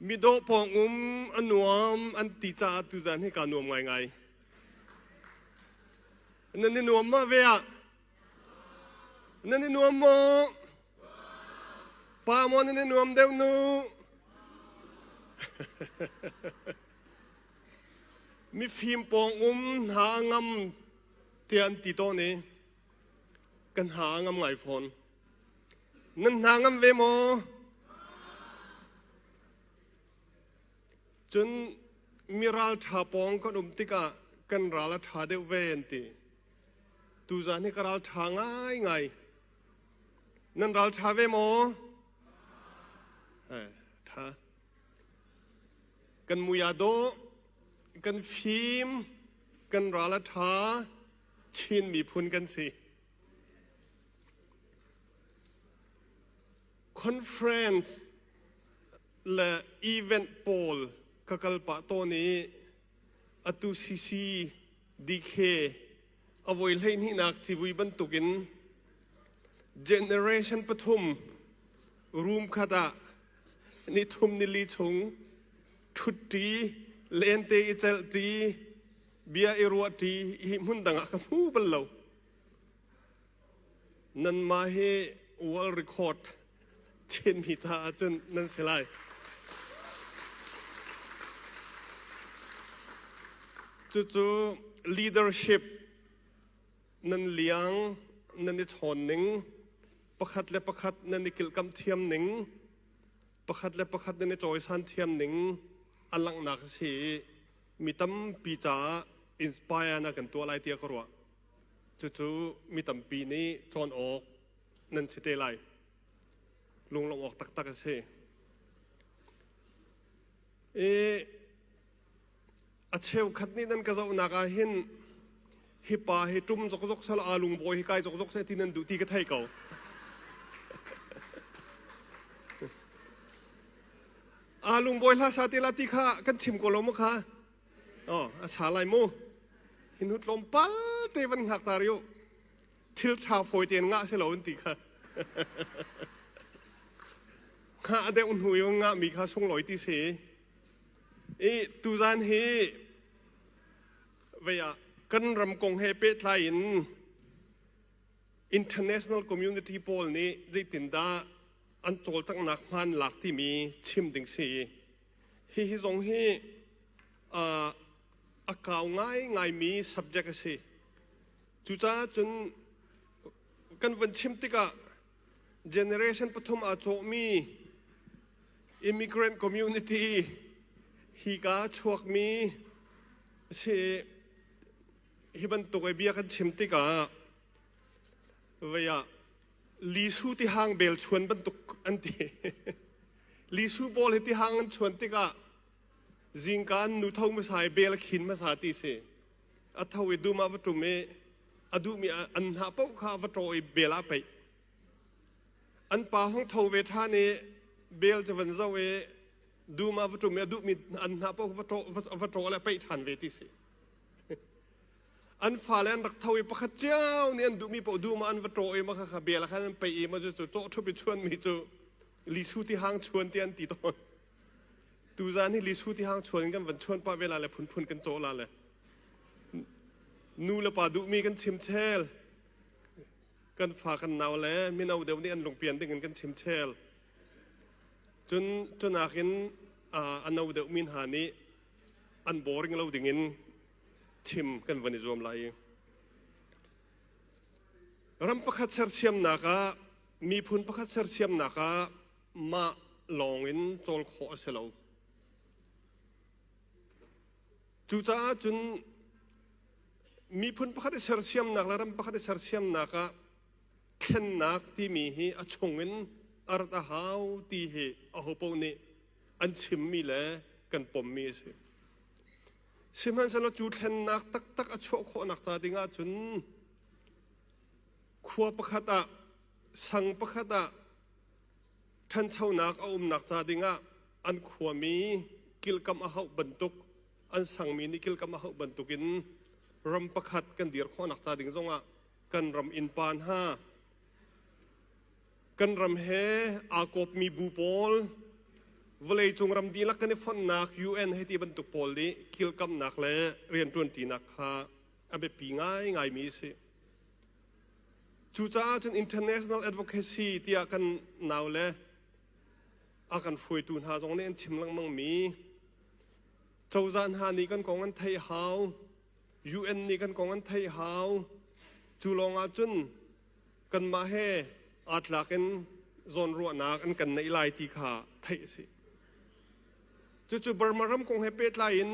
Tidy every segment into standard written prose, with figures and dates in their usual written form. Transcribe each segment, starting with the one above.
Midawh pawng um a nuam an ti caah tuzan hi kaa nuam ngaingai. Nan i nuam ma ve ah? Nan i nuam maw? Pa maw nan i nuam deuh nu? Mifim pawng um hna a ngam tiah an ti tawn i kan hna a ngam ngai fawn. Nan hna ngam ve maw? Cun mi ralṭha pawng kan um tikah kan ral a ṭha deuh ve an ti. Tuzaan hi ka ralṭha ngaingai. Nan ralṭha ve maw? Eh, ṭha. Kan mui aa dawh, kan fim, kan ral a ṭha, Chin miphun kan si. Conference le event pawl ka kal pah tawn i atu CCDK a voi hleihnihnak civui bantukin generation pathum room khat ah ni thum ni li chung ṭhutṭi lente i celhṭi bia i ruahṭi hi hmun dang ah ka hmu bal lo. Nanmah hi world record Chinmi caah cun nan si lai. Cucu leadership nan liang nan i chawn ning, pakhat le pakhat nan i kilhkamh thiam ning, pakhat le pakhat nan i cawisan thiam ning a langhnak a si i mi tampi caah inspire na kan tuah lai tiah ka ruah. Cucu mi tampi nih cawn awk nan si te lai. Lunglawmh awk taktak a si. I a cheukhat nih nan ka zohnak ah hin hi pa hi ṭum zokzok sal aa lungbawi hi kai zokzok seh ti nan duh ti ka thei ko. Aa lungbawi hla sa te la ti kha kan chim ko lo maw kha? Oh, a sa lai mu. Hin hu tlawmpal te van hngak ta riu. Thil ṭha fawi tein ngah si lo an ti kha. Ngah deuh hnu i ngah mi kha sunglawi ti si. I tuzan hi vei ah kan ram kong he pehtlai in international community pawl nih zeitindah an cawlcanghnak hmaan lak timi chim ding si. Hihi zong hi a kau ngaingaimi subject a si. Cucaah cun kan van chim tikah generation pathum aa cawhmi immigrant community hika chuakmi si hi bantuk i bia kan chim tikah vei ah lisu tihang bel chuan bantuk an ti. Lisu pawl hi tihang an chuan tikah zingka an nu tho hmasa i bel a khin hmasa ti si. A tho i dum ah va ṭum i a duhmi an hnah paoh kha va ṭaw i bel ah peih. An pa hong tho ve ṭhan i bel cu van zoh i dum ah va ṭum i a duhmi an hnah paoh va ṭaw le peih ṭhan ve ti si. An fale an rak tho i pakhat cio nih an duhmi paoh dum ah an va ṭaw i mah kha bel ah khan an peih i mah cu cawh ṭhup i chuanmi cu lisu ti hang chuan ti an ti tawn. Tuzaan hi lisu ti hang chuan in kan van chuan pah ve la le phunphun kan cawh la le nu le pa duhmi kan chim chel kan fa kan nau le mino deuh nih an lungpian ding in kan chim chel cun cunak in a no deuh mi hna nih an boring lo ding in chim kan van i zuam lai. Ram pakhat sersiamnak ah miphun pakhat sersiamnak ah mah lawng in cawl khawh a si lo. Cucaah cun miphun pakhat i sersiamnak le ram pakhat i sersiamnak ah thlennak timi hi a chungin a rat a hau ti hi ahopaoh nih an chimmi le kan pommi a si. Sihmanhsehlaw cu thlennak taktak a chuah khawhnak ca ding ahcun khua pakhat ah sang pakhat ah ṭhanchonak a umnak ca ding ah an khuami kilkamh a hauh bantuk an sangmi nih kilkamh a hauh bantukin ram pakhat kan dir khawhnak ca ding zongah kan ram innpa hna kan ram he aa kawpmi bu pawl. Vawleicung ram dihlak kan i fonhnak UN hei ti bantuk pawl nih kilkamnak le rianṭuanṭinak kha a biapi ngaingaimi a si. Cucaah cun international advocacy tiah kan naule a kan hruaitu hna zong nih an chim lengmangmi cozah hna nih kan kong an theih hau, UN nih kan kong an theih hau. Cu lawngah cun kanmah he aa tlak in zawnruahnak an kan neih lai ti kha theih a si. Cucu Burma ram kong he pehtlai in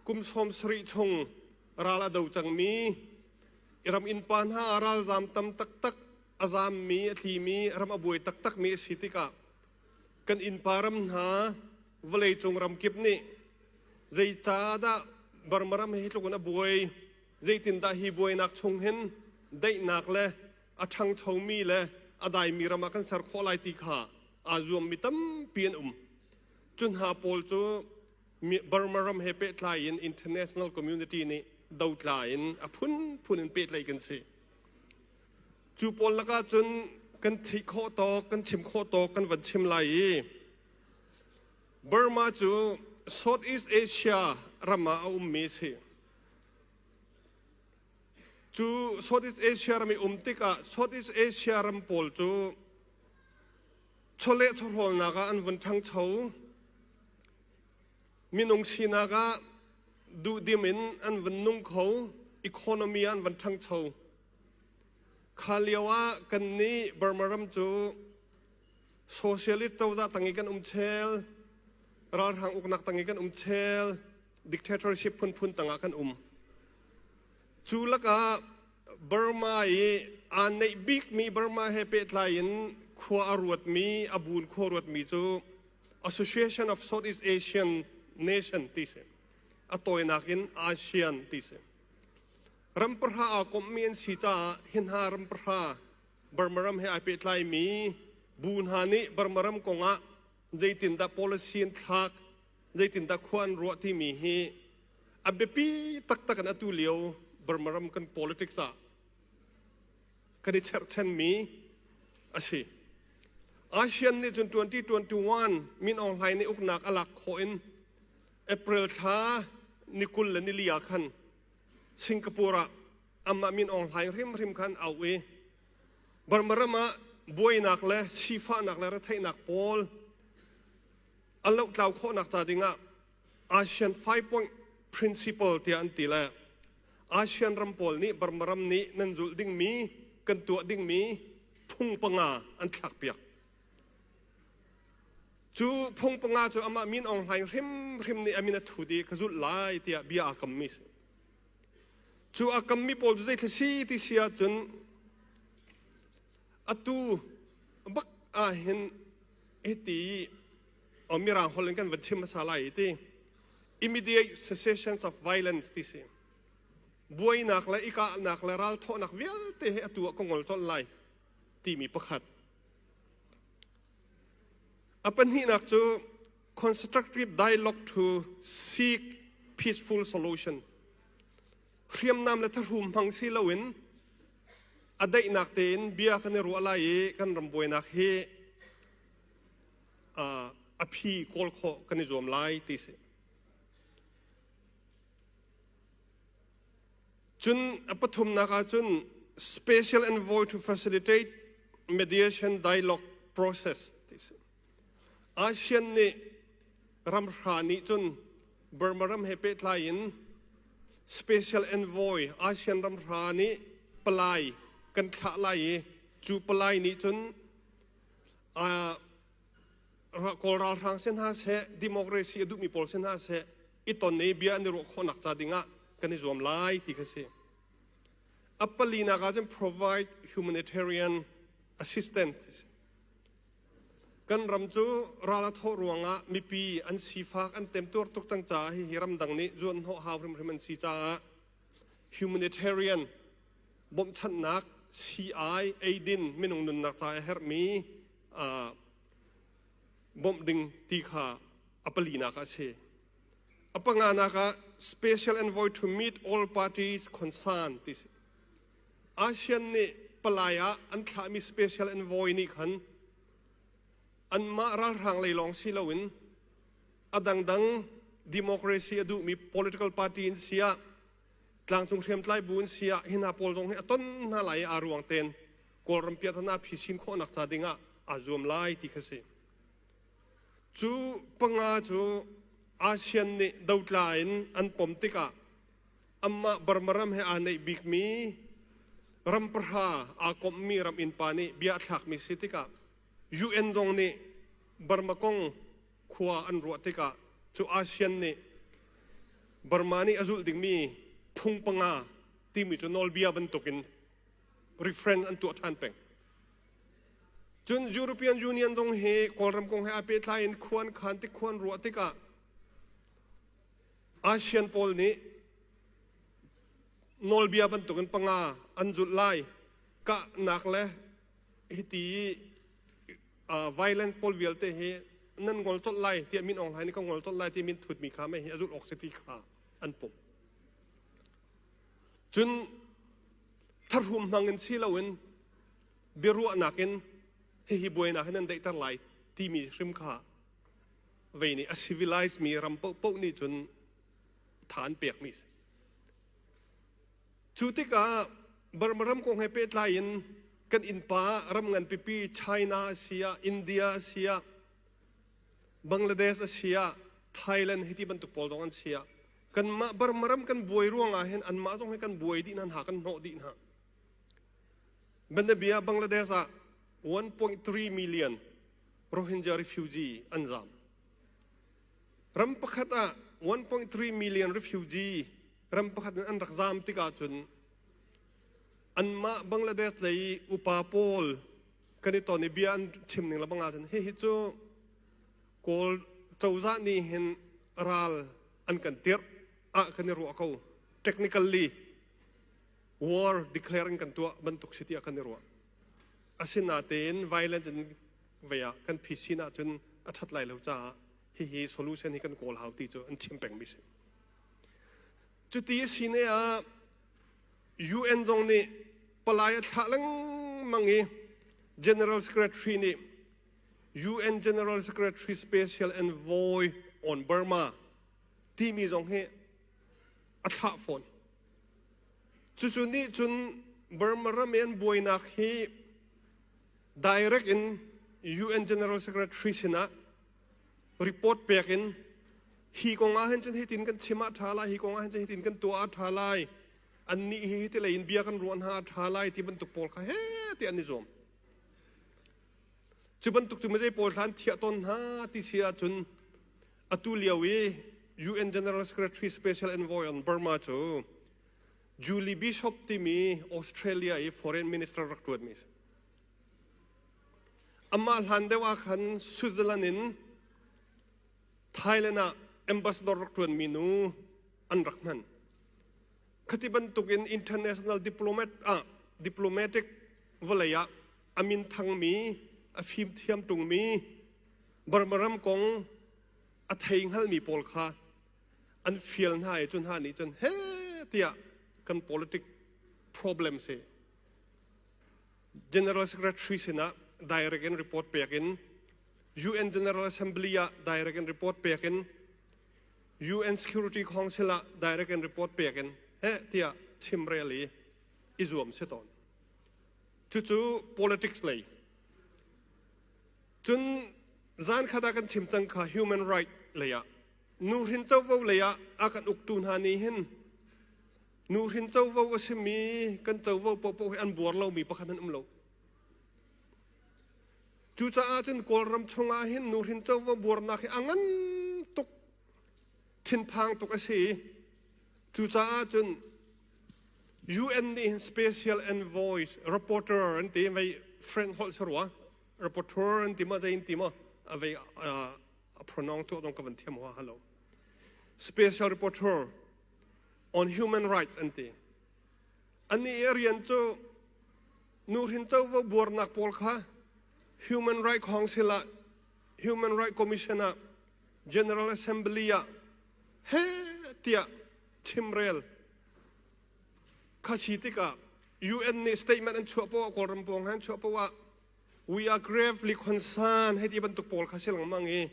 kum 70 chung ral a do cangmi ram innpa hna ralzam tam taktak a zammi a thlimi ram a buai taktakmi a si tikah kan innpa ram hna vawleicung ram kip nih zeicahdah Burma ram hi tluk in a buai zeitindah hi buainak chung hin daihnak le a ṭhangchomi le a daimi ram ah kan ser khawh lai ti kha aa zuammi tampi an um. Cu hna pawl cu Burma ram he pehtlai in international community nih dotla in a phunphun in pehtlaih kan si. Cu pawl lakah cun kan theih khawh tawk, kan chim khawh tawk kan van chim lai i Burma cu Southeast Asia ram ah a ummi a si. Cu Southeast Asia ram i um tikah Southeast Asia ram pawl cu chawleh chawhrawlnak ah an vun ṭhangcho. Minung sinak ah duhdim in an vun nung kho, economy ah an vun ṭhangcho. Kha lio ah kannih Burma ram cu socialist cozah tang i kan um chel, ralhrang uknak tang i kan um chel, dictatorship phunphun tangah kan um. Cu lakah Burma i aa neih bikmi Burma he pehtlai in khua a ruatmi, a buun khua ruatmi cu Association of Southeast Asian Nation ti si. A tawinak in ASEAN ti si. Ram pahra aa komhmi an si caah hi hna ram pahra Burma ram he ai pehtlaimi bu hna nih Burma ram kongah zeitindah policy an thlak, zeitindah khua an ruah timi hi a biapi taktak in atu lio Burma ram kan politics ah kan i cherhchanmi a si. ASEAN nih cun 2021 Min Aung Hlaing nih uknak a lak khawh in April thla ni 20 le nili ah khan Singapore ah amah Min Aung Hlaing hrimhrim khan auh i Burma ram ah buainak le sifahnak le retheihnak pawl a lohtlau khawhnak ca dingah ASEAN 5 point principle tiah an ti le ASEAN ram pawl nih Burma ram nih nan zulh dingmi kan tuah dingmi phung panga an thlakpiak. Cu phung panga cu amah Min Aung Hlaing hrimhrim nih a min a thut i ka zulh lai tiah bia aa kammi si. Cu a kammi pawl cu zeithla si ti si ahcun atu bak ah hin hiti Mirang holh in kan van chim hmasa lai ti immediate cessations of violence ti si. Buainak le ikahnak le ralthawhnak vialte hi atu ah ka ngol colh lai timi pakhat. A pahnihnak cu constructive dialogue to seek peaceful solution. Hriamnam le thahrum hmang si loin a daihnak tein bia kan i ruah lai i kan ram buainak hi a phi kawl khawh kan i zuam lai ti si. Cun a pathumnak ah cun special envoy to facilitate mediation dialogue process ti si. ASEAN nih ramhra nih cun Burma ram he pehtlai in special envoy ASEAN ramhra nih palai kan thlah lai i cu palai nih cun Kawl ralhrang si hna seh, democracy a duhmi pawl si hna seh, i ton i bia an i ruah khawhnak ca dingah kan i zuam lai ti kha si. A palinak ah cun provide humanitarian assistance. Kan ram cu ral a thawh ruangah mipi an sifak an temtuar tuk cang caah hihi ramdang nih zuanhnawh hau hrimhrim an si caah humanitarian bawmhchanhnak sii-ai eidin minung nunnak ca a herhmi bawmh ding ti kha a palinak ah a si. A panganak ah special envoy to meet all parties concerned ti si. ASEAN nih palai ah an thlahmi special envoy nih khan Anmah ralhrang lei lawng si loin a dangdang democracy a duhmi political party in siah tlangcung hriamtlai bu in siah hi hna pawl zong hi a ton hna lai i aa ruang tein Kawlram piahtana phisin khawhnak ca dingah aa zuam lai ti kha si. Cu panga cu ASEAN nih dotla in an pom tikah amah Burma ram he aa neih bikmi ram pahra aa komhmi ram innpa nih bia a thlakmi si tikah UN zong nih Burma kong khua an ruah tikah cu ASEAN nih Burma nih a zulh dingmi phung panga timi cu nawlbia bantukin reference an tuah ṭhan peng. Cun European Union zong hi Kawlram kong he aa pehtlai in khuan khan tik khuan ruah tikah ASEAN pawl nih nawlbia bantukin panga an zulh lai kahnak le hiti violent pawl vialte hi nan ngol colh lai tiah Min Aung Hlaing nih ka ngol colh lai ti min thutmi kha mei hi a zulh awk si ti kha an pom. Cun tharhum hmang in si loin biaruahnak in hihi buainak hi nan daihter lai timi hrim kha vei nih a civilized mi ram paohpaoh nih cun tha an pekmi si. Cu tikah Burma ram kong he pehtlai in kan innpa ram ngan pipi China a si ah India a si ah Bangladesh a si ah Thailand hiti bantuk pawl zong an si ah kanmah Burma ram kan buai ruangah hin anmah zong hi kan buai dih hna hna kan hnawh dih hna. Banabia Bangladesh ah 1.3 million Rohingya refugee an zam. Ram pakhat ah 1.3 million refugee ram pakhat in an rak zam tikah cun anmah Bangladesh lei upa pawl kan i ton i bia an chim ning lebang ahcun hihi cu Kawl cozah nih hin ral an kan tirh ah kan i ruah ko. Technically war declare in kan tuah bantuk si tiah kan i ruah. Asinatein violence in vei ah kan phisin ahcun a ṭhat lai lo caah hihi solution hi kan kawl hau ti cu an chim pengmi si. Cuti a si ne ah UN zong nih palai a thlah lengmang i General Secretary nih UN General Secretary Special Envoy on Burma timi zong hi a thlah fawn. Cucu nih cun Burma ram i an buainak hi direct in UN General Secretary sinah report pek in hi kong ah hin cun hitin kan chim ah ṭha lai, hi kong ah hin cun hitin kan tuah ah ṭha lai, annih hi hiti lei in bia kan ruah hna ah ṭha lai ti bantuk pawl kha he ti an i zuam. Cu bantuk cu mizei pawl hlan thiah tawn hna ti si ahcun atu lio i UN General Secretary Special Envoy on Burma cu Julie Bishop timi Australia i foreign minister rak ṭuanmi a si. Amah hlan deuh ah khan Switzerland in Thailand ah ambassador rak ṭuanmi nu an rak hman. Khati bantukin international diplomat ah diplomatic vawlei ah a min thangmi, a fimthiam ṭungmi, Burma ram kong a thei hngalmi pawl kha an fial hna i cu hna nih cun he tiah kan politic problem si. General Secretary sinah direct in report pek in UN General Assembly ah direct in report pek in UN Security Council ah direct in report pek in he tiah chimrel i i zuam si tawn. Cucu politics lei. Cun zan khat ah kan chim cang kha human right lei ah nuhrin covo lei ah a kan uktu hna nih hin nuhrin covo a simi kan covo paohpaoh hi an buar lomi pakhat an um lo. Cucaah cun Kawlram chungah hin nuhrin covo buarnak hi a ngan tuk thinphang tuk a si. Cucaah cun UN nih hin special envoy reporter an ti vei French holh si rua reporter an ti ma zei in ti maw a vei a pronoun tuah dong ka van thiam hua halo special reporter on human rights an ti ani rian cu nuhrin covo buarnak pawl kha human right council ah human right commission ah general assembly ah he tiah chimrel kha si tikah UN nih statement an chuah poah Kawlram pawng han chuah poah. We are gravely concerned hei ti bantuk pawl kha si lengmang i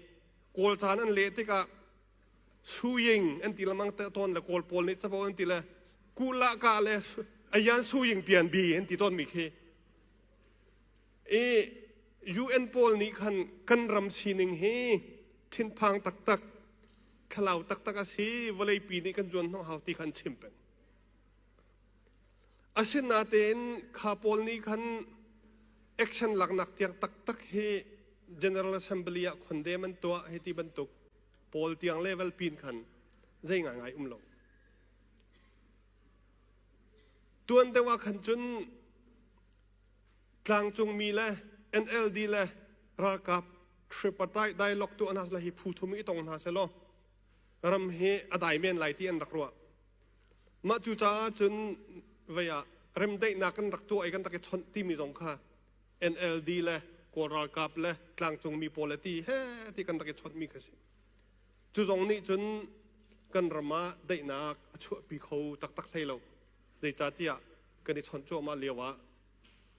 Kawl caan an leh tikah Suying an ti lengmang tawn le Kawl pawl nih capo an ti le kula ka le ayan suying pian bi an ti tawn mi khi i UN pawl nih khan kan ram sining hi thinphang taktak thlalau taktak a si vawleipi nih kan zuan hnawh hau ti khan chim peng. Asinain kha pawl nih khan action laknak tiang taktak hi General Assembly ah khondem an tuah hei ti bantuk pawl tiang level pin khan zei ngaingai um lo. Tuan deuh ah khan cun tlangcungmi le NLD le ralkap tripartite dialogue tuah hna hi phu thum i tong hna selaw ram hi a dai men lai ti an rak ruah. Mah cu caah cun vei ah remdaihnak kan rak tuah i kan rak i chawnh timi zong kha NLD le Kawl ralkap le tlangcungmi pawl le ti he ti kan rak i chawnhmi kha si. Cu zong nih cun kan ram ah daihnak a chuahpi kho taktak hlei lo. Zeicahtiah kan i chawnh cuahmah lio ah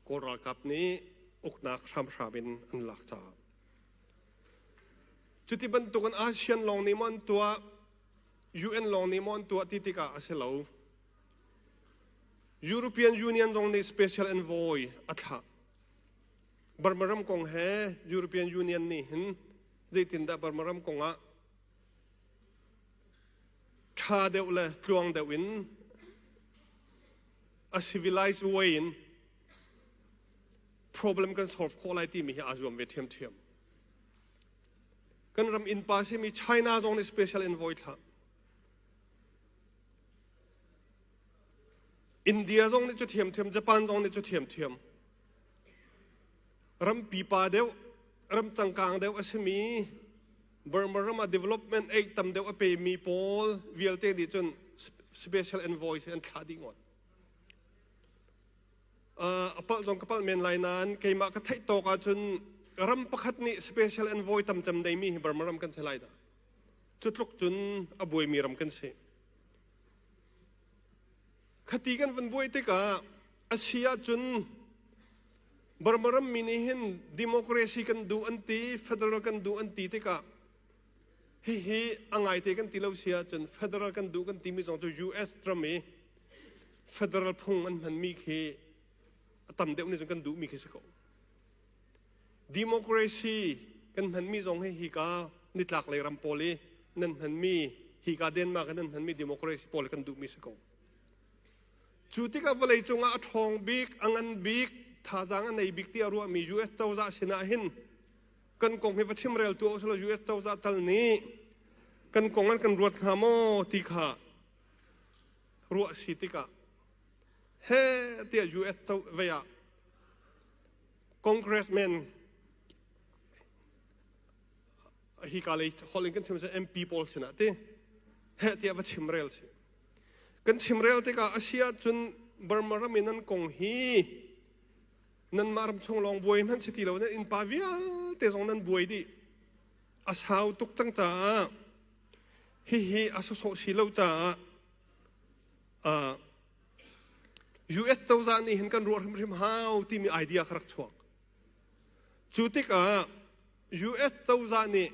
Kawl ralkap nih uknak hramhram in an lak caah. Cuti bantukin ASEAN lawng nih maw an tuah, UN lawng nih maw an tuah ti tikah a si lo. European Union zong nih special envoy a thlah. Burma ram kong he European Union nih hin zeitindah Burma ram kong ah ṭha deuh le tluang deuh in a civilized way in problem kan solve khawh lai timi hi aa zuam ve ṭhiamṭhiam. Kan ram innpa simi China zong nih special envoy thlah. India zong nih cu thiamthiam, Japan zong nih cu thiamthiam. Ram pipa deuh, ram cangkang deuh a simi Burma ram ah development aid tam deuh a pemi pawl vialte nih cun special envoy an thlah dih ngawt. A palh zong ka palh men lai nain keimah ka theih tawk ahcun ram pakhat nih special envoy tam cem neimi hi Burma ram kan si lai dah. Cu tluk cun a buaimi ram kan si. Khati kan van buai tikah a si ahcun Burma ram mi nih hin democracy kan duh an ti, federal kan duh an ti tikah hihi a ngaite kan ti lo si ahcun federal kan duh kan timi zong cu US ram i federal phung an hmanmi khi a tam deuh nih cun kan duhmi khi si ko. Democracy kan hmanmi zong hi hika nitlak lei ram pawl i nan hmanmi hika Denmark i nan hmanmi democracy pawl kan duhmi si ko. Cu tikah vawlei cungah a ṭhawng bik, a ngan bik, thazaang a nei bik tiah ruahmi US cozah sinah hin kan kong hi va chimrel tu usulaw US cozah tal nih kan kong an kan ruat hnga maw ti kha ruah si tikah he tiah US vei ah congressman hi ka lei holh in kan chim MP pawl sinah ti he tiah va chimrel si kan chimrel tikah a si ahcun Burma ram in an kong hi nanmah ram chung lawng buai hmanh si ti lo nan innpa vialte zong nan buai dih a sau tuk cang caah hihi a sawsawh si lo caah US cozah nih hin kan ruah hrimhrim hau timi idea kha rak chuak. Cu tikah US cozah nih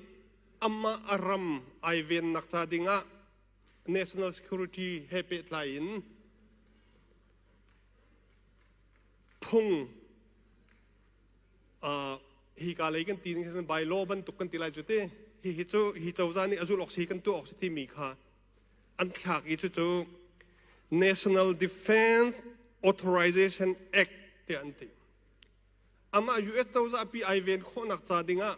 amah a ram ai vennak ca dingah national security he pehtlai in phung hi ka lei kan ti ning by law bantuk kan ti lai cu ti hi hi cu hi cozah nih a zulh awk si kan tuah awk si timi kha an thlak i cucu National Defense Authorization Act tiah an ti. Amah US cozah pi ai ven khawhnak ca dingah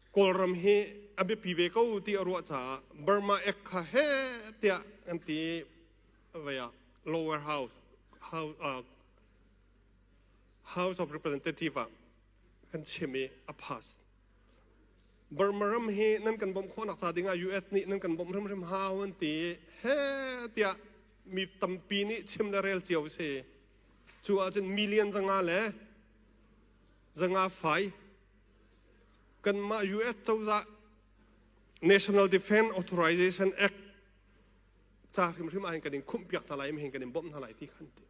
Kawlram hi a biapi ve ko ti a ruah caah Burma Act kha he tiah an ti vei ah lower house, house, uh, House of Representative ah kan chim i a pass. Burma ram hi nan kan bawmh khawhnak ca dingah US nih nan kan bawmh hrimhrim hau an ti he tiah mi tampi nih chim le rel cio si. Cu ahcun million zanga le zanga fai kanmah US cozah National Defense Authorization Act ca hrimhrim ah hin kan in khumh piak hna lai hin kan in bawmh hna lai ti khan ti.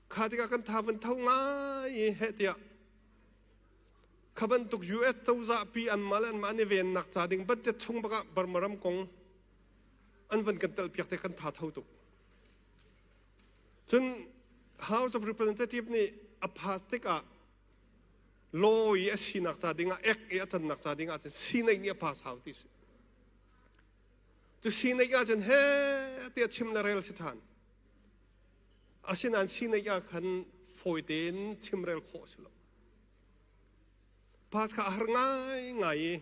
Kha tikah kan tha van tho ngai i heh tiah kha bantuk US cozah pi anmah le anmah an i vennak ca ding budget chung bakah Burma ram kong an van kan telpiak te kan tha tho tuk. Cun House of Representative nih a pass tikah law i a sinak ca dingah ek i a cannak ca dingah cun Senate nih a pass hau ti si. Cu Senate ahcun he tiah chim le rel si ṭhan. Asinain Senate ah khan fawi tein chimrel khawh a si lo. Pass kha a har ngaingai i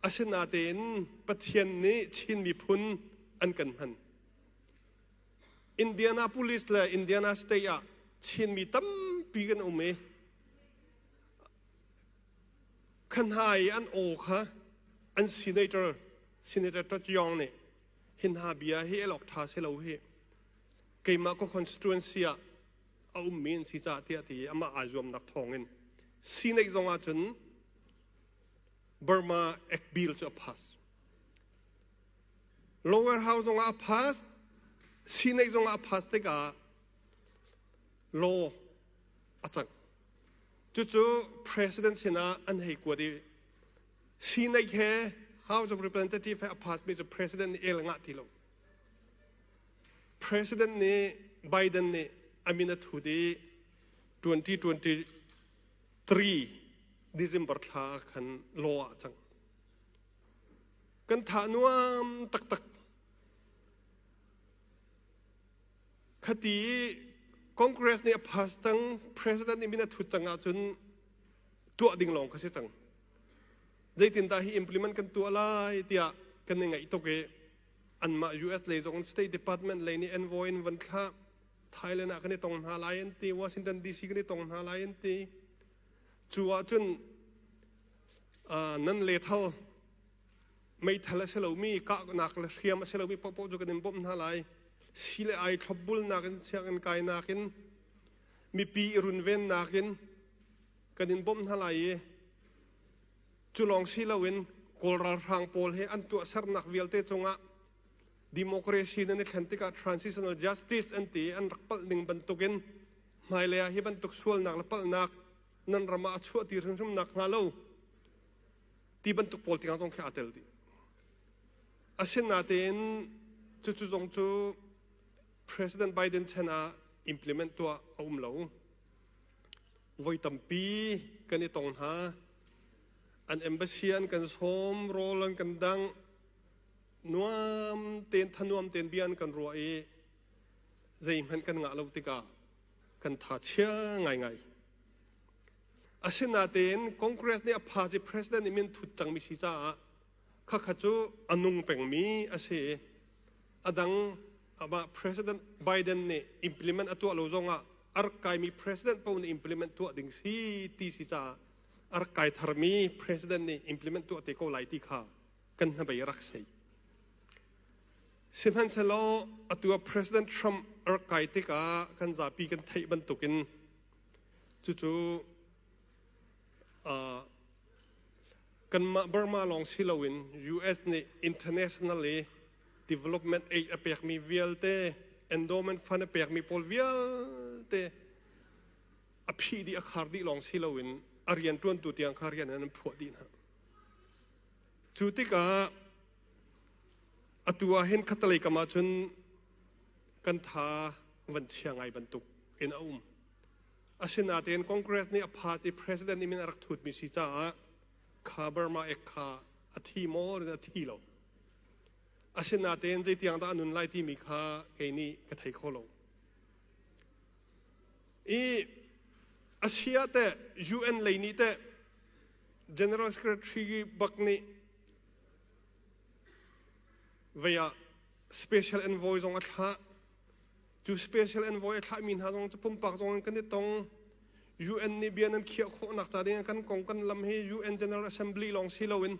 asinain Pathian nih Chin miphun an kan hman. Indianapolis le Indiana State ah Chinmi tampi kan um i kha hna i an aw kha an senator Senator Todd Young nih hi hna bia hi el awk ṭha si lo hi keimah ka constituency ah a ummi an si caah tiah ti i amah aa zuamnak thawngin Senate zong ah cun Burma Act Bill cu a pass. Lower House zong ah a pass, Senate zong ah a pass tikah law a cang. Cucu President sinah an hei kuat i Senate he House of Representative he a pass mi cu President nih el ngah ti lo. President nih Biden nih a min a thut i 2023 December thla ah khan law ah a cang. Kan thah nuam taktak. Khati i Congress nih a pass cang, President nih min a thut cang ahcun tuah ding lawng kha si cang. Zeitindah hi implement kan tuah lai tiah kan i ngaih tuk i anmah US lei zong State Department lei nih envoy in van thlah Thailand ah kan i tong hna lai an ti Washington DC kan i tong hna lai an ti cu ahcun nan lethal meithal a si lomi kahnak le hriam a si lomi paohpaoh cu kan in bawmh hna lai si le ai thlopbulnak in sianginn kainak in mipi i runvennak in kan in bawmh hna lai i Cu lawng si loin Kawl ralhrang pawl he an tuahsernak vialte cungah democracy nan i thlen tikah transitional justice an ti i an rak palh ning bantukin hmailei ah hi bantuk sualnak le palhnak nan ram ah a chuah ti hrimhrim nak hnga lo ti bantuk pawl tiang zong khi aa tel dih. Asinain cucu zong cu President Biden chan ah implement tuah a um lo. Voi tampi kan i tong hna. An embassy an kan sawm, rawl an kan dangh. Nuam tein thanuam tein bia an kan ruah i zeihmanh kan ngah lo tikah kan tha chia ngaingai. Asinain Congress nih a pha ci president nih min thut cangmi si caah khakha cu a nung pengmi a si i a dang amah President Biden nih implement a tuah lo zongah a rak kaimi president paoh nih implement tuah ding si ti si caah a rak kai tharmi president nih implement tuah te ko lai ti kha kan hnabei rak sei. Sihmanhsehlaw atu ah President Trump a rak kai tikah kan zapi kan theih bantukin cucu kanmah Burma lawng si loin US nih internationally development aid a pekmi vialte endowment fund a pekmi pawl vialte a phih dih a khar dih lawng si loin a rianṭuantu tiang kha rian an phuah dih hna. Cu tikah atu ah hin khattelei kam ah cun kan tha van chia ngai bantuk in a um. Asinain Congress nih a phat i President nih min a rak thutmi si caah kha Burma ek kha a thi maw a thi lo. Asinain zeitiang dah a nun lai timi kha kei nih ka thei kho lo. I Asia teh UN lei nih teh General Secretary bak nih vei ah special envoy zong a thlah. Cu special envoy a thlahmi hna zong cu pumpak zong in kan i tong. UN nih bia nan khiah khawhnak ca ding kan kong kan lam hi UN General Assembly lawng si loin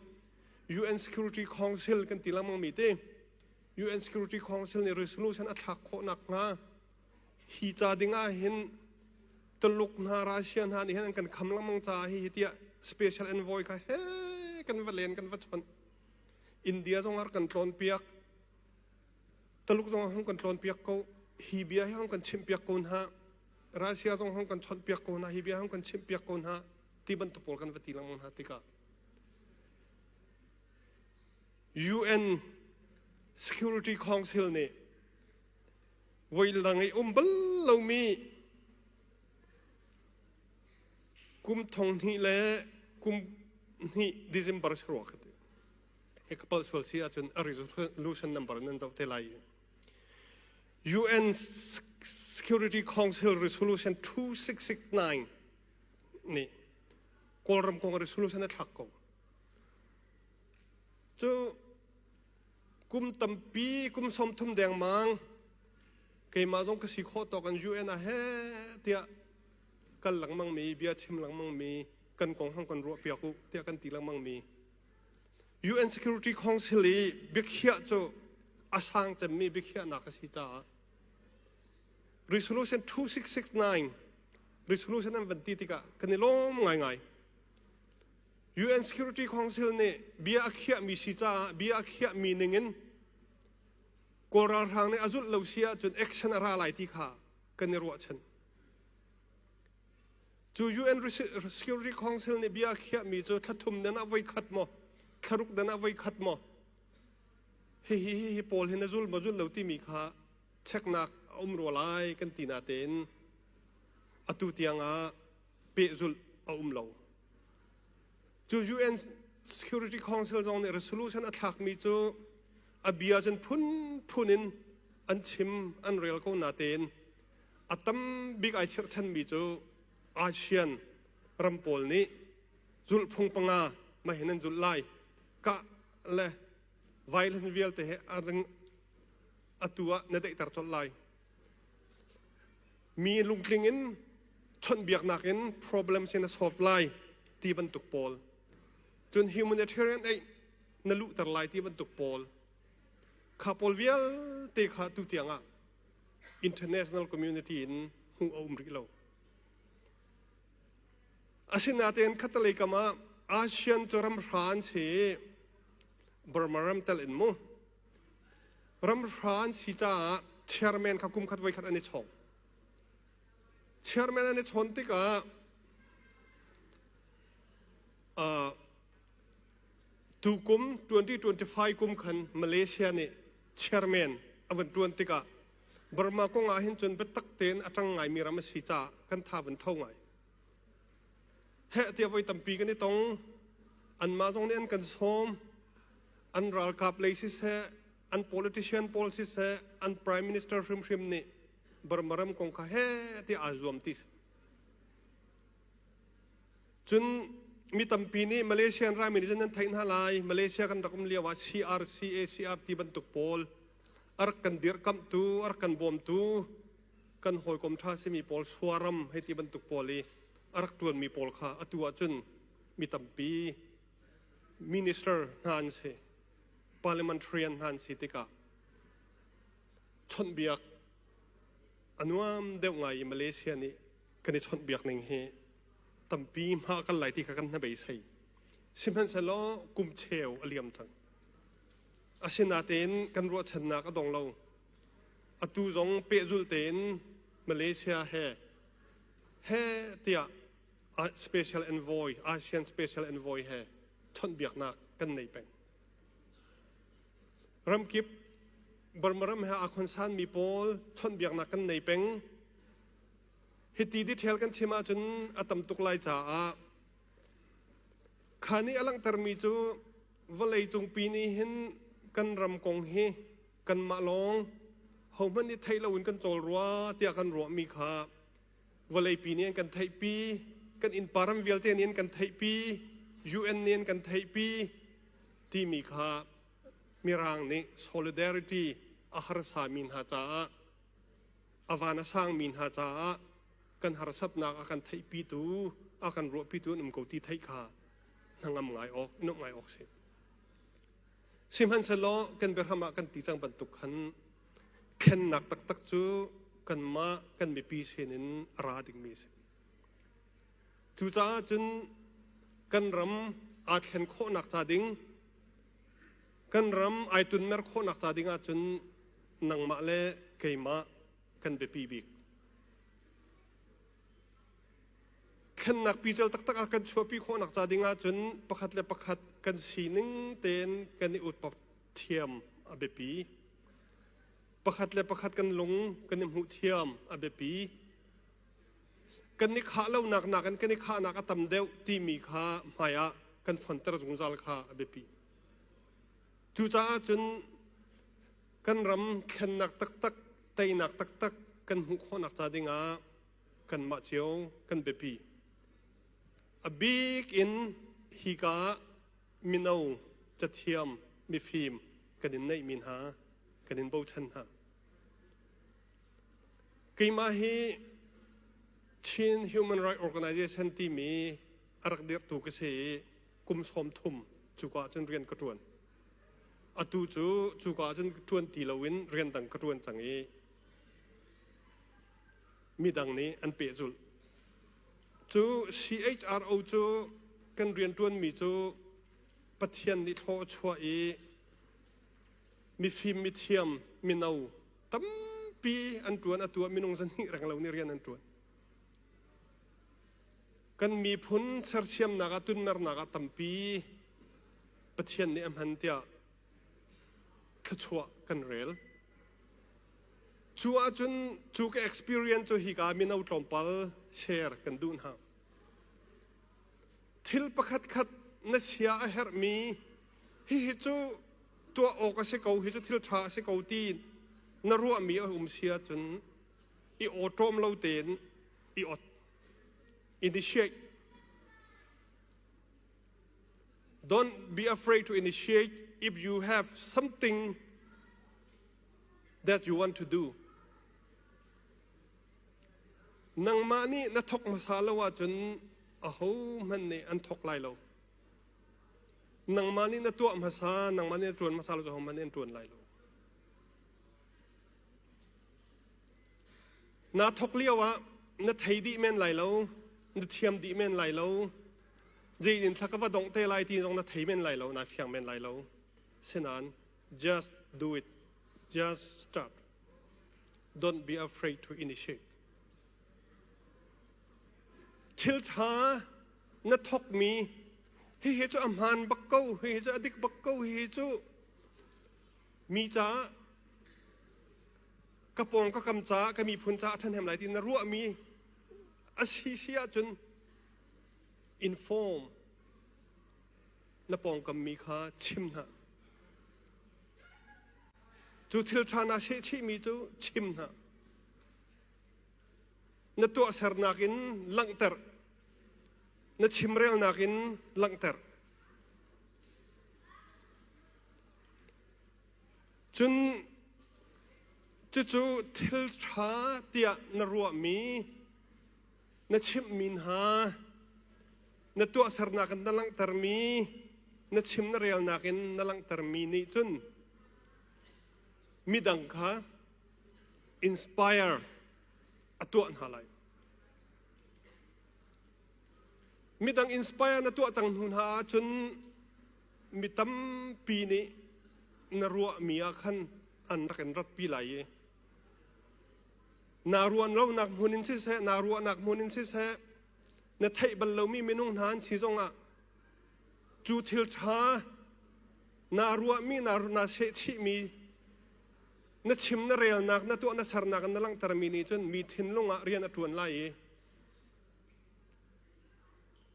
UN Security Council kan ti lengmang mi te UN Security Council nih resolution a thlak khawh nakhnga hi ca ding ah hin Tuluk hna Russia hna nih hin an kan kham lengmang caah hi tiah special envoy kha he kan va len kan va chawnh India zong ar kan tlawn piak Tuluk zong hong kan tlawn piak ko hi bia hi hong kan chimh piak ko hna. Russia zong hong kan chawnh piak ko hna, hi bia hong kan chimh piak ko hna ti bantuk pawl kan va ti lengmang hna tikah UN Security Council nih voi lang i um bal lomi kum thong hnih le kum hnih December si rua ka ti. Hi ka palh sual si ahcun a resolution number nan zoh te lai. UN Security Council Resolution 2669 nih Kawlram kong resolution a thlak ko. Cu kum tampi kum 30 dengmang keimah zong ka si khawh tawk an UN ah he tiah kal lengmang mi bia chim lengmang mi kan kong hong kan ruah piak u tiah kan ti lengmang mi UN Security Council i biakhiah cu a sang cemmi biakhiahnak a si caah Resolution 2669 resolution an van ti tikah kan i lawm ngaingai. UN Security Council nih bia a khiahmi si caah bia a khiahmi ningin Kawl ralhrang nih a zulh lo si ahcun action a ra lai ti kha kan i ruahchan. Cu UN Security Council nih bia a khiahmi cu thla thum dan ah voi khat maw, thla ruk dan ah voi khat maw, hihi hihi pawl hi na zul maw zul lo timi kha cheknak a um rua lai kan ti natein atu tiang ah pehzulh a um lo. Cu UN Security Council zong nih resolution a thlakmi cu a bia cun phunphun in an chim an rel ko natein a tam bik ai chirhchanmi cu ASEAN ram pawl nih zulhphung panga mah hin an zulh lai kah le violence vialte he a ring atu ah na daihter colh lai mi lungtling in chawnhbiaknak in problem sin a solve lai ti bantuk pawl cun humanitarian aid na luhter lai ti bantuk pawl kha pawl vialte kha tu tiang ah international community in hmuh a um rih lo. Asinain khatalei kam ah ASEAN cu ram hra an si Burma ram tel in mu ram hra an si caah chairman kha kum khat voi khat an i chawng. Chairman an i chawn tikah tukum 2025 kum khan Malaysia nih chairman a van ṭuan tikah Burma kong ah hin cun biatak tein a ṭang ngaimi ram a si caah kan tha van tho ngai. Heh tiah voi tampi kan i tong. Anmah zong nih an kan sawm. An ralkap lei siseh, an politician pawl siseh, an prime minister hrimhrim nih Burma ram kong kha heh tiah aa zuam ti si. Cun mi tampi nih Malaysian raimi nih cun nan theih hna lai. Malaysia kan rak um lio ah CRC, ACR ti bantuk pawl a rak kan dirhkamhtu, a rak kan bawmtu, kan hawikom ṭha simi pawl suaram hei ti bantuk pawl i a rak ṭuanmi pawl kha atu ahcun mi tampi minister hna an si, parliamentarian hna an si tikah chawnhbiak a nuam deuh ngai i Malaysia nih kan i chawnhbiak ning hi tampi hma kan lai ti kha kan hnabeisei. Sihmanhsehlaw kum cheu a liam cang. Asinain kan ruahchannak a dong lo. Atu zong pehzulh tein Malaysia he he tiah special envoy ASEAN special envoy he chawnhbiaknak kan nei peng. Ramkip Burma ram he aa khonsanmi pawl chawnhbiaknak kan nei peng. Hiti detail kan chim ahcun a tam tuk lai caah kha nih a langhtermi cu vawlei cungpi nih hin kan ram kong hi kanmah lawng hohmanh nih theih loin kan cawl rua tiah kan ruahmi kha vawleipi nih an kan theihpi kan innpa ram vialte nih an kan theihpi UN nih an kan theihpi timi kha mirang nih solidarity a harsami hna caah a van a sangmi hna caah kan harsatnak a kan theihpitu a kan ruahpitu an um ko ti theih kha hnangam ngai awk nuamh ngai awk si sihmanhsehlaw kan biahram ah kan ti cang bantuk khan thlennak taktak cu kanmah kan mipi sinin a ra dingmi si cucaah cun kan ram aa thlen khawhnak ca ding kan ram ai tunmer khawhnak ca ding ahcun nangmah le keimah kan biapi bik. Thlennak pical taktak ah kan chuahpi khawhnak ca ding ahcun pakhat le pakhat kan sining tein kan i utpap thiam a biapi. Pakhat le pakhat kan lung kan i hmuh thiam a biapi. Kan i khah lonak nakin kan i khahnak a tam deuh timi kha hmai ah kan fonter zungzal kha a biapi. Cucaah cun kan ram thlennak taktak, teinak taktak kan hmuh khawhnak ca dingah kanmah cio kan biapi. A bik in hika mino cathiam mifim kan in neihmi hna kan in bochan hna. Keimah hi Chin Human Rights Organization timi a rak dirhtu ka si i kum 30 cuka cun rian ka ṭuan. Atu cu cuka cun ṭuan ti loin rian dang ka ṭuan cang i midang nih an pehzulh. Cu CHRO cu kan rianṭuanmi cu Pathian nih thlaw a chuah i mifim mithiam mino tampi an ṭuan atu ah minung zahnih reng lo nih rian an ṭuan. Kan miphun sersiamnak ah tunmernak ah tampi Pathian nih a hman tiah thluachuah kan rel. Cu ahcun cu ka experience cu hika mino tlawmpal share kan duh hna. Thil pakhat khat na sia a herhmi hihi cu tuah awk a si ko hi cu thil ṭha a si ko ti na ruahmi a um si ahcun i awṭawm lo tein i ot initiate don't be afraid to initiate if you have something that you want to do nangmah nih na thok hmasa lo ahcun ahohmanh nih an thok lai lo nangmah nih na tuah hmasa nangmah nih na ṭuan hmasa lo ahohmanh nih an ṭuan lai lo Naa thawk lio ah na thei dih men lai lo, na thiam dih men lai lo, zeitin thla ka va dongh te lai ti zong na thei men lai lo, naa fiang men lai lo. Sinain just do it. Just start. Don't be afraid to initiate. Thil ṭha na thawkmi hihi cu a hmaan bak ko, hihi cu a dik bak ko, hihi cu mi caah ka pawng ka kam caah ka miphun caah a ṭhahnem lai ti na ruahmi a si si ahcun inform na pawngkam mi kha chim hna cu thil ṭha naa sehchihmi cu chim hna na tuahsernak in langhter na chimrelnak in langhter Cun cucu thil ṭha tiah na ruahmi, na chimhmi hna, na tuahsernak in na langhtermi, na chim na relnak in na langhtermi nih cun midang kha inspire a tuah hna lai. Midang inspire na tuah cang hnu hna ahcun mi tampi nih na ruahmi ah khan an rak in ratpi lai i naa ruan lonak hmun in siseh naa ruahnak hmun in siseh na theih bal lomi minung hna an si zongah cu thil ṭha naa ruahmi naa naa sehchihmi na chim na relnak na tuah na sernak in na langhtermi nih cun mi thinlung ah rian a ṭuan lai i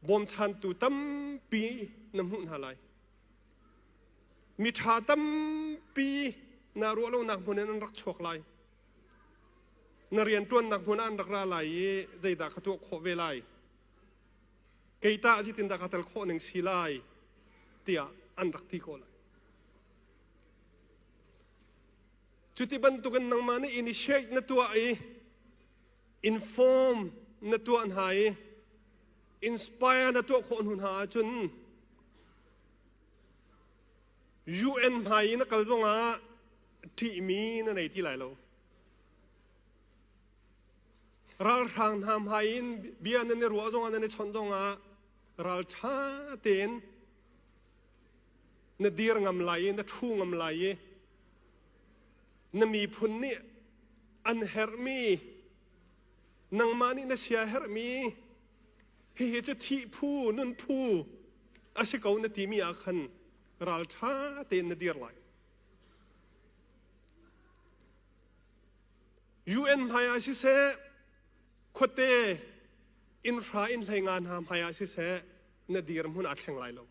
bawmchantu tampi na hmuh hna lai. Miṭha tampi naa ruah lonak hmun in an rak chuak lai. Na rianṭuannak hmun ah an rak ra lai i zeidah ka tuah khawh ve lai? Kei tah zeitindah ka tel khawh ning si lai? tiah an rak ti ko lai. Cuti bantukin nangmah nih initiate na tuah i inform na tuah hna i inspire na tuah khawh hnu hna ahcun UN hmai i na kal zongah ṭihmi na nei ti lai lo. Ralhrang hna hmai in bia nan i ruah zongah nan i chawnh zongah ralṭha tein na dir ngam lai i na ṭhu ngam lai i na miphun nih an herhmi nangmah nih na sia herhmi Hihi cu thih phu, nun phu a si ko na timi ah khan ralṭha tein na dir lai. UN hmai ah siseh, khuate inn hra inn hlei nga hna hmai ah siseh, na dirhmun aa thleng lai lo.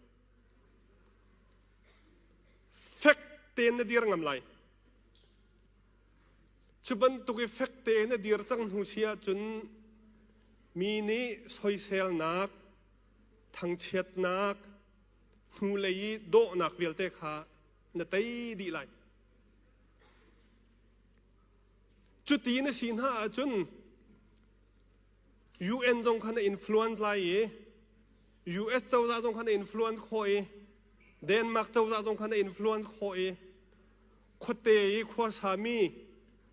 Fek tein na dir ngam lai. Cu bantuk i fek tein na dir cang hnu si ahcun mi nih soiselnak, thangchiatnak, hnulei i dawhnak vialte kha na tei dih lai. Cuti na si hna ahcun UN zong kha na influence lai i US cozah zong kha na influence khawh i Denmark cozah zong kha na influence khawh i khuate i khuasami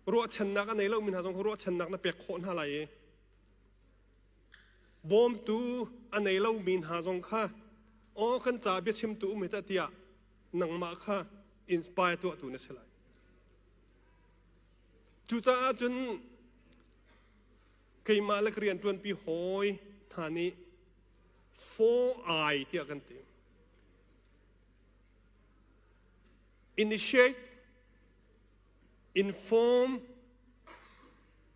ruahchannak a nei lomi hna zong kha ruahchannak na pek khawh hna lai i bawmtu a nei lomi hna zong kha aw kan ca biachimtu um hi tah tiah nangmah kha inspire tuahtu na si lai. Cucaah cun keimah le ka rianṭuanpi hawi hna nih 4I tiah kan ti. Initiate, inform,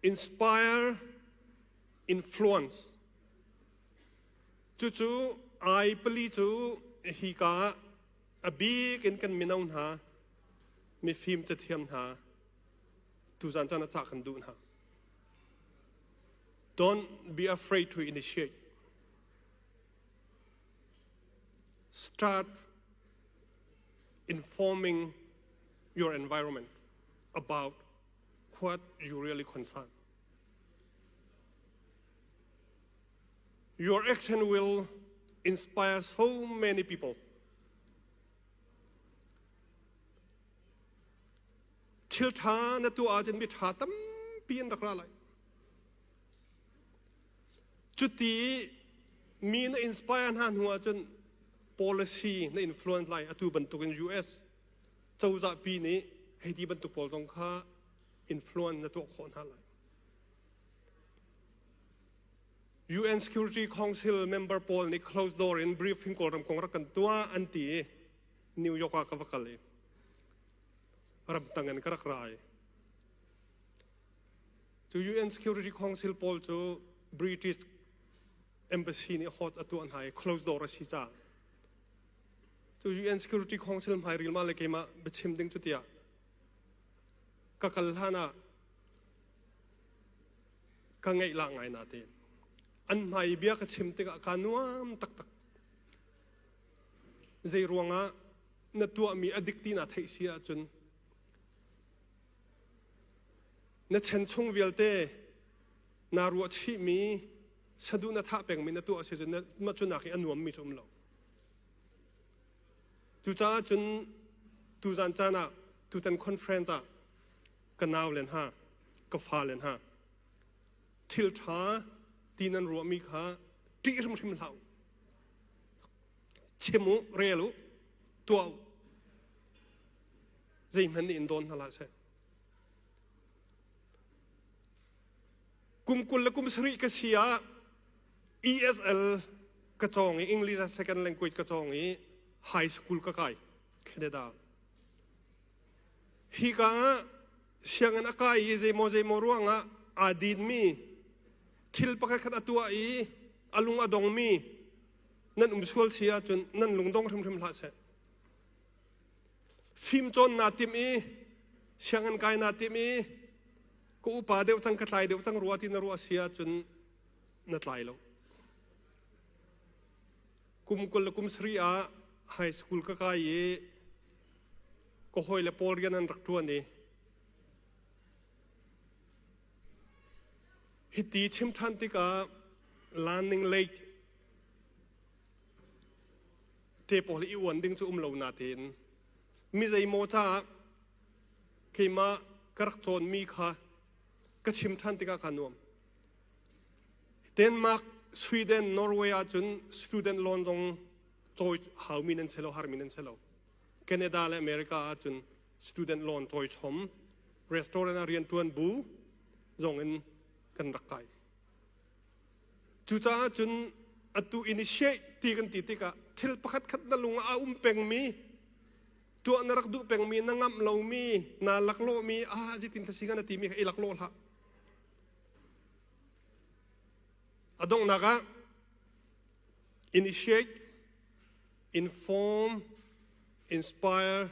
inspire, influence. Cucu I pali cu hika ah a bik in kan mino hna, mifim cathiam hna, tuzan caan ah cah kan duh hna. Don't be afraid to initiate. Start informing your environment about what you really concern. Your action will inspire so many people. Thil ṭha na tuah ahcun mi ṭha tampi an rak ra lai. Cuti mi na inspire hna hnu ahcun policy na influence lai. Atu bantukin US cozah pi nih hei ti bantuk pawl zong kha influence na tuah khawh hna lai. UN Security Council member pawl nih closed door in briefing Kawlram kong rak kan tuah an ti i New York ah ka va kal i ramtang in ka rak ra i cu UN Security Council pawl cu British Embassy nih hot a tuah hna i closed door a si caah cu UN Security Council hmai rilma le keimah biachim ding cu tiah ka kal hlan ah ka ngaih la ngai na te an hmai bia ka chim tikah ka nuam taktak zei ruangah na tuahmi a dik ti na theih si ahcun na chan chung vialte naa ruahchihmi saduh na thah pengmi na tuah si cun mah cu nak i a nuammi cu um lo. Cucaah cun tuzan caan ah tutan conference ah ka nau le hna ka fa le hna thil ṭha ti nan ruahmi kha ṭih hrimhrim hlah u. Chim u, rel u, tuah u. Zeihmanh nih in dawn hna hlah seh. Kum 20 le kum 7 ka si ah ESL ka cawng i English as second language ka cawng i high school ka kai Canada. Hi ka ah sianginn a kai i zeimaw zeimaw ruangah aa dinmi thil pakhat khat a tuah i a lung a dongmi nan um sual si ahcun nan lung dong hrimhrim hlah seh. Fimcawn naa timh i sianginn kai naa timh i ka upa deuh cang ka tlai deuh cang rua ti na ruah si ahcun na tlai lo. Kum 20 le kum 7 ah high school ka kai i ka hawile pawl rian an rak ṭuan i hiti chim ṭhan tikah learning late te pawl i uan ding cu um lo natein mi zeimaw caah keimah ka rak cawnmi kha ka chim ṭhan tikah kaa nuam. Denmark, Sweden, Norway ahcun student loan zong cawi haumi nan si lo, harmi nan si lo. Canada le America ahcun student loan cawi chom, restaurant ah rianṭuan bu zong in kan rak kai. Cucaah cun. Atu initiate ti kan ti tikah thil pakhat khat na lung ah a um pengmi, tuah na rak duh pengmi, na ngamh lomi, naa laklawhmi, ah zeitin thla si na timi kha i laklawh hlah. A donghnak ah initiate, inform, inspire,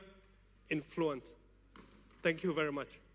influence. Thank you very much.